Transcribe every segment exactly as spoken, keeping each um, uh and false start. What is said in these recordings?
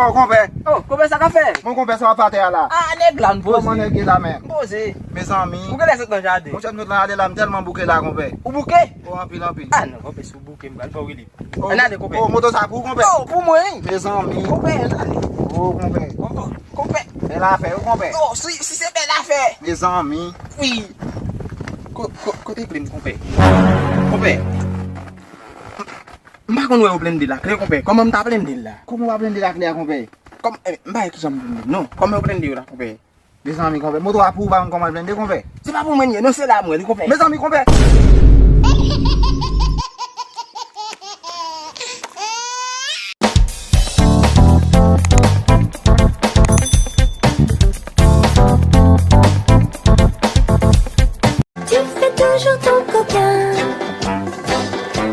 Oh, konpè. Oh, konpè, sa k ap fè? Bon, konpè, sa w ap fè atè a la? Ah, nèg la, m poze. Kòman nèg ye la menm? M poze. Mezanmi. Ou genlè sot nan jaden? Monchè, m sot nan jaden la, m tèlman bouke la, konpè. Ou bouke? Oh, anpil, anpil. Ah non, konpè, si w bouke, m pral ba w rilip. Oh, ann ale, konpè. Oh, moto sa pou ou, konpè? Oh, pou mwen. Mezanmi. Konpè, ann ale. Oh, konpè. Oh, konpè. Bèl afè, wi, konpè. Oh, si, si se bèl afè. Mezanmi. Wi. Ko-, ko-, kote kle m, konpè? Konpè. M pa konn wè yo blende la klè, konpè. Kòman m ta blende l la? Kòman w ap blende la klè a, konpè? Kòm, eh, m pa wè kijan m blende l, non. Kòman yo blende yo la, konpè? Mezanmi, konpè. Moto a pou ou, pa konn kòman l blende, konpè. Se pa pou mwen l ye, non, se la mwen li, konpè. Mezanmi, konpè. Tu fais toujours ton coquin,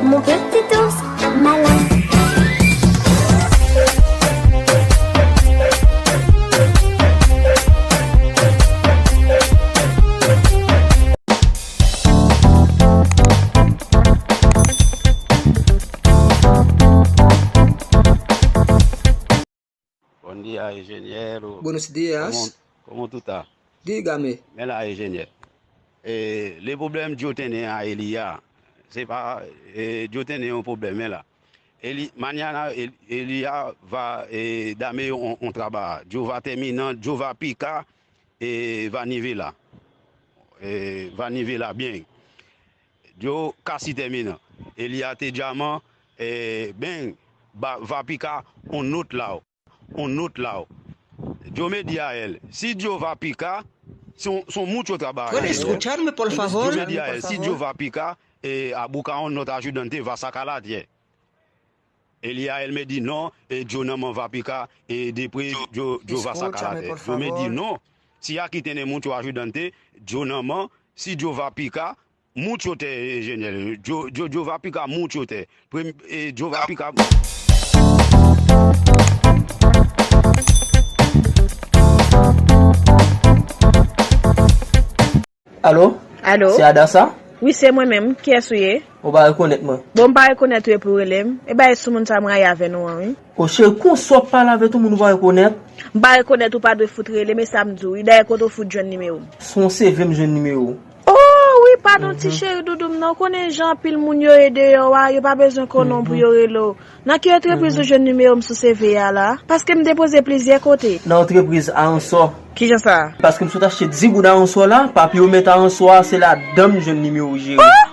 mon petit ours malin. Buen día, ingeniero. Buenos días. ¿Cómo, cómo tú estás? Dígame. Mira, ingeniero. Eh, le problema yo tiene a Elia. Se pa, eh, yo tiene un problema la. Eli, mañana, El-, Elia va, eh, dame un, un trabajo. Yo va terminar, yo va picar, eh, va nivelar. Eh, va nivelar bien. Yo casi termina. Elia te llama, eh, ben, va, va picar un otro lado. Un otro lado. Yo me di a él, si yo va picar, son, son mucho trabajo. ¿Puede escucharme, por favor? Yo me di a él, si yo va picar, eh, a buscar un otro ayudante, va sacar la tierra. Elia, él me di, no, eh, yo nada más va picar, eh, después yo, yo va sacar la tierra. Yo me di, no, si aquí tiene mucho ayudante, yo nada más, si yo va picar, mucho te, ingeniero. Yo, yo, yo va picar mucho te. Prem-, eh, yo va picar. Alo? Alo? Se Adassa? Wi, se mwen menm. Kiyès ou ye? Ou pa rekonèt mwen? Bon, m pa rekonèt ou epi w rele m. E bagay sou moun sa m rayi avè nou an, wi. O cheri, konsa w ap pale avè tout moun ou pa rekonèt? M pa rekonèt ou pa dwe fout rele m, e sa m di w, wi. Dayè, kote w fout jwenn nimewo m? Sou yon C V m jwenn nimewo w. Oh, wi, padon, ti cheri doudou m nan. Ou konnen jan anpil moun yo ye deyò a, yo pa bezwen konnen w pou yo rele w. Nan ki antrepriz ou jwenn nimewo m sou C V a la? Paske m depoze plizyè kote. Nan antrepriz Aransò. Kijan sa? Paske m sot achte dis goud Aransò la, papye yo met Aransò a, se ladan m jwenn nimewo w jere. Oh!